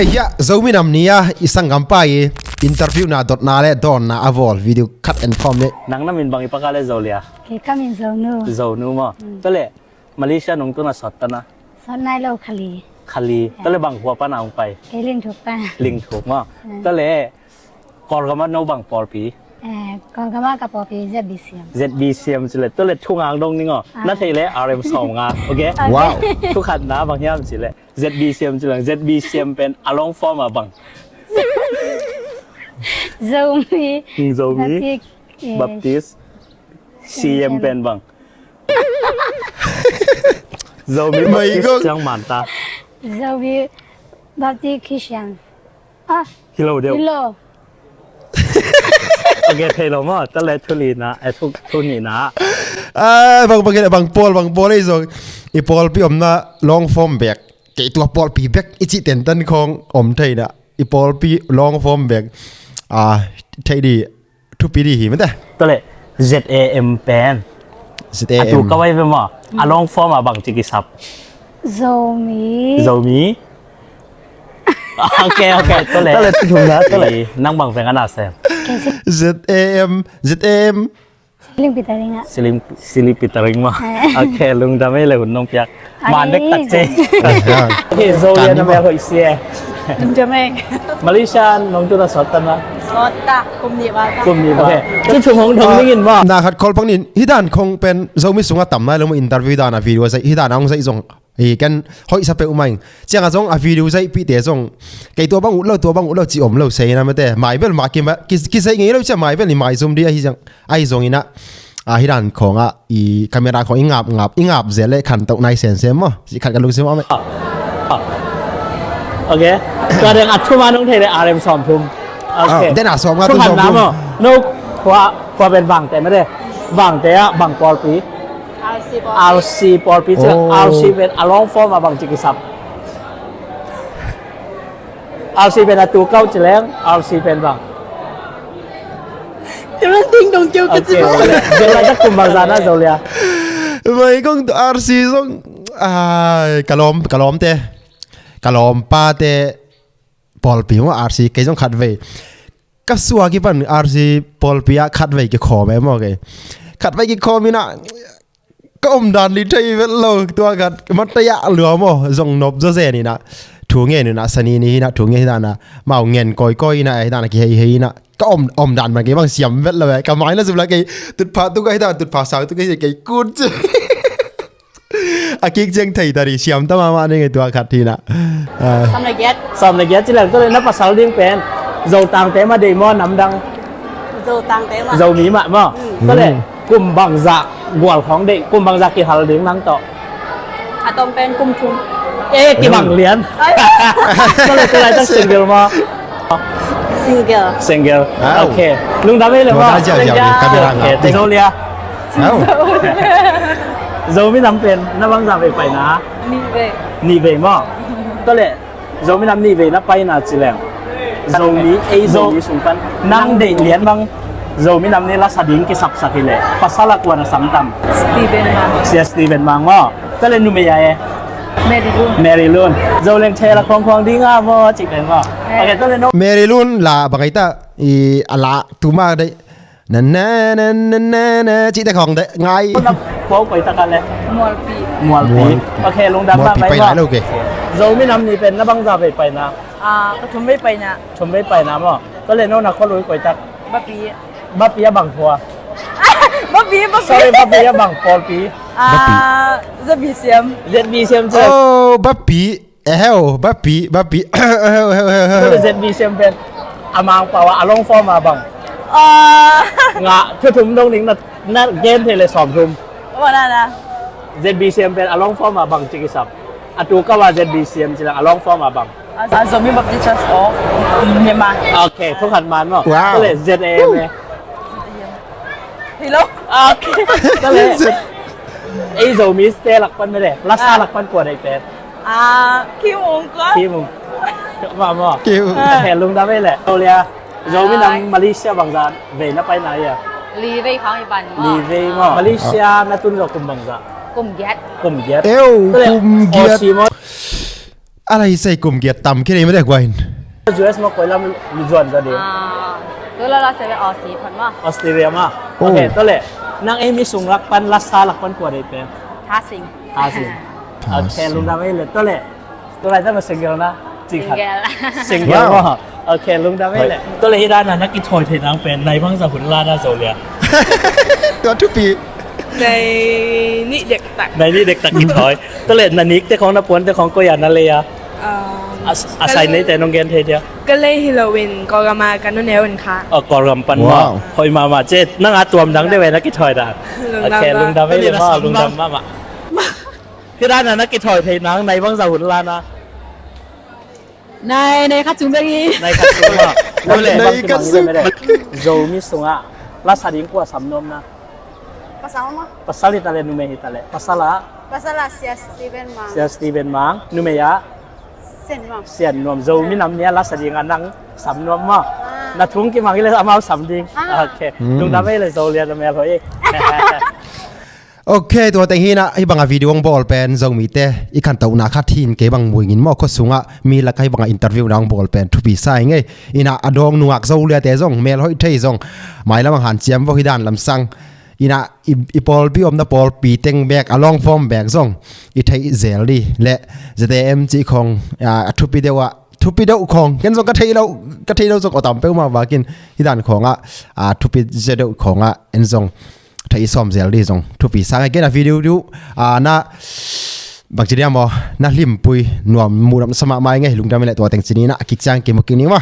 Hiah Zominam nia i sangam pa i interview na dot na le don na avol video khat en form ne. Nang na min bang ipaka le zo lia. Ke ka min zo nu. Zo nu mo. Tole Malaysia nung tu na sot ta na. Sot nai lo khali. Khali. Tole bang hua pa na ong pai. Ke ling thuk pa. Ling thuk mo. Tole kor ga ma no bang por pi. กอกมากระปอปี ZBCM ZBCM จิเลยตัวเลยทุ่งอ่างดงนี่งอน่าเทเลย RM สองงาโอเค ว้าว ทุกขันนะบางอย่างจิเลย ZBCM จิเลย ZBCM เป็นอลองฟอร์มอ่ะบัง โซมี โซมีบัพติส CM เป็นบังโซมีบัพติสจังหมันตา โซมีบัพติสคริสเตียนอ่ะ ฮิโลเดียว ฮิโล โอเคเทโลมอตะเลทุลีนะไอ้ทุกทุนี่นะ บางบางบางปอลบางปอลไอ้ซองอีปอลพี่อมนะลองฟอร์มแบกเกตัวปอลพี่แบกอีจิเต็นตันของอมไทยนะอีปอลพี่ลองฟอร์มแบกอ่าไทยดีทุกปีดีหิมันแต่ ตะเล ZAM เป็น ZAM ตูก็ไว้เป็นหมออะลองฟอร์มอ่ะบังจิกิซับ โซมี โซมีโอเคโอเคตัวเล็ก ตัวเล็กถูกนะตัวเล็ก นั่งบังแฟงขนาดแซม ZAM ZAM ลิงปิตาลิงอ่ะ ซิลิซิลิปิตาริงมาโอเคลุงจะไม่เลยหุ่นนงเปียกมาเด็กตัดเจโอเคโซเลียนมาเฮยเซีย จะไม่ มาเลเซียน้องตัวสดตันนะ ซอสตะกลุ่มนี้ว่า กลุ่มนี้โอเคที่ชุมหงทงได้ยินว่า นาขัดคอลพังนินฮิดานคงเป็นโซมิสุงะต่ำนะลงมาอินเตอร์วิวดานะวิดีโอใส่ฮิดานเอาใส่ส่งอีกันหอยสับไปอุมัยเจ้าจงอ่ะวิดีโอใส่ปีเตะส่งไก่ตัวบังอุเล่าตัวบังอุเล่าจีอมเล่าใส่นะไม่แต่หมายเป็นมากินมากิกิใส่ไงเราจะหมายเป็นหมายซุ่มดีฮิจังไอ้ส่งอีนะอ่ะฮิดานของอ่ะอีคาเมราของอีงับงับอีงับเสียเลยขันตกในเสียนเสียมั้งสิขันกันลุงเสียมั้ง โอเคก็เรื่องอัดทุ่มาน้องเทเลยอาร์เอ็มสองทุ่มโอเค เด่นอ่ะสองอ่ะ ทุก ตุ้สองทุ่ม หันน้ำอ่ะโน้คว้าคว้าเป็นบังแต่ไม่ได้บังแต่บังปอลปี RC ปอ RC ปอลปีเจอ RC เป็นอลองฟอร์มบังจิกิซับ RC เป็นอตูเก้าเจริญ RC เป็นบัง จะมันติ้งดงเจียว โอเค กันจิ เจอแล้วจะกลุ่มบางซานะโซเลีย ไม่ก็ RC ส่งอ่ากะลอมกะลอมเตะกะลอมป้าเตะปอลปีว่า RC เกจงขัดเวกับสัวกี่ปัน RC ปอลปีอะขัดเวกี่ขอแม่มอเกขัดเวกี่ขอมีนะก็อมดันลิไทยเวลาตัวกันมันตะยะเหลือมอจงนบจะเซนี่นะถูเงี้ยนี่นะสนีนี่นะถูเงี้ยนะมาเงินก้อยก้อยนะไอ้นั่นกี่เฮเฮนะก็อมอมดันมันกี่บางเสียมเวลาแบบกับไม้นะสุดละกี่ตุดผาตุกไอ้นั่นตุดผาสาวตุกไอ้กี่กูดอากิกเจียงไทยตาดิเสียมตะมามานี่ไงตัวขัดทีนะ ทำอะไรเก็ต สอบอะไรเงี้ยจีหลังก็เลยนับภาษาเลี้ยงเป็นโจต่างแต่มาเดมอนน้ำดัง โจตังเตมา โจมีมามั้งก็เลยกลุ่มบางจากกวลของเด็กกลุ่มบางจากกี่หัลเลี้ยงนั่งต่อ อะตอมเป็นกลุ่มทุน เอ๊ะกี่บังเลี้ยนก็เลยก็เลยต้องซิงเกิลมา ซิงเกิล ซิงเกิลโอเคลุงดำไม่เลยว่าโอเคติโนเลีย เอ้า โจไม่นำเป็นนับบางจากไปไปนะ นี่เว้ย นี่เวมั้งก็เลยโจไม่นำนี่เวนะไปนะจีหลังโจมีเอโจมีสุนปันนั่งเด็กเลี้ยนบางโจไม่นำนี่ลักษณะดิ้งกิสับสักเลยภาษาละกวนสัมตำ สตีเวนมา เสียสตีเวนมังว่าก็เลยนุ่มใหญ่ เมริลูน เมริลุนโจเลงเชละคองคองดิ้งอ่ะมอจิเป็นว่าโอเคก็เลยโน เมริลุนลาบางไงตาอีอะละตูมาได้นั่นนั่นนั่นนั่นนั่นจีแต่ของได้ไง นับโป๊ไปตะกันเลย มอลปี มวลปีโอเคลงดำบ้างไหมว่าโจไม่นำนี่เป็นนะบังซาไปไปนะ อ่าปฐมไม่ไปนะ ชมไม่ไปนะมั้งก็เลยโน่นนะเขารู้ก๋วยจัก บ๊ปี บ้าปีบังทัว บ๊ปีบ๊ปี sorry บ้าปีบังปอลปี อ่าจะบีเซียม เซบีเซมเจ โอ้บัปปีเอ้าบัปปีบัปปีเอ้าเอ้าเอ้าเอ้า ก็เลยเซบีเซมเป็นอามังเปล่าอาลงฟอร์มาบัง อ่าง ะทุทุ่มตรงนี้นะนั่นเกมเทเลสอมทุ่ม ว่านั่นนะ ZBCM เป็นอลองฟอร์มาบังจิกิสับอตูก็ว่า ZBCM จิลังอลองฟอร์มาบัง อ่าโซมีบัพติสออฟเนี่ยมา โอเคทุกขันมันเนาะก็เลย ZAM เลย ฮิโล โอเคก็เลยไอโซมิสเตหลักปันไม่ได้ลัสซาหลักปันกว่าไอเป็ด อ่าขี้มงก็ พี่มึงมาหมอ กิ้ว แห่ลุงดาไม่แหละโอเลียโซมินังมาเลเซียบางจานเวน่าไปไหนอ่ะ ลีเวของอีบัน ลีเวมอมาเลเซียนาตุนเรากลุ่มบางจาน กลุ่มเย็ด กลุ่มเย็ด เอ้ากุมเกียร โอชิมอ Ala hi sei kum giat tam khi nei ma de gwain. US ma koi lam mi zuan za ding. Tu la la se Aussie phon ma. Australia ma. Okay, to le nang ei mi sung rak pan la sa lak pan kwa dei pe. Tha sing. Tha sing. Okay, lung dam ei le to le to lai ta ma single na. Single. Single ma. Okay, lung dam ei le. To le hi da na na ki thoi the nang pen nai bang za hun la na zo lia. ตัวทุปี ในนี่เด็กตัก ในนี่เด็กตักกิถอยตะเลนันนิกแต่ของนปวนแต่ของก็อย่านาเลยอะ เอ่อ อาศัยในแต่น้องเกนเทเดียว ก็เลยฮิโลวินกอกมากันนู่นเนวันค่ะ เออกอรำปันมาคอยมามาเจ็ดนั่งอาตัวมดังได้ไว้นักกิถอยดาโอเคลุงดำไม่เลยพ่อลุงดำมามาพี่ร้านน่ะนักกิถอยเทนังในบ้างสาหุนลานะ ในในคัดจุงเบกี ในคัดซุงอ่ะในคัดซุงโจมิสุงอ่ะลาสดิงกว่าสำนมนะ ภาษามา ภาษาลิตาเลนุเมฮิตาเลภาษาละ ภาษาลาเซียสตีเวนมา เซียสตีเวนมังนุเมยะ เส้นมา เสียนนวมโจมินำเนี้ยลาสดิงอันนังสำนวมมานาทุงกิมังกิเลยเอาสำดิงโอเคลุงดำไม่เลยโซเลียนเมลเอง Okตัวแต่งhi na hi banga video ang ball pen zong mi te i khan tau na kha thin ke bang muing in mo kho sunga mi la kai banga interview na ang ball pen thu pi sai nge ina adong nuak zo le te zong mel hoi thei zong mai lamang han chiam vo hi dan lam sang ina i pol pi om na pol pi teng bek along form bek zong i thei zel di le ztm chi khong a thu pi dewa thu pi deuh khong ken zong ka thei lo ka thei lo zong otam pe ma wakin hi dan khonga a thu pi ze deuh khonga en zong thei som zel di zong thu pi sang again a video du a na bacteria mo na hlim pui nuam mu ram sama mai nge lungdam le to teng chini na kik chang ki mo kini ma.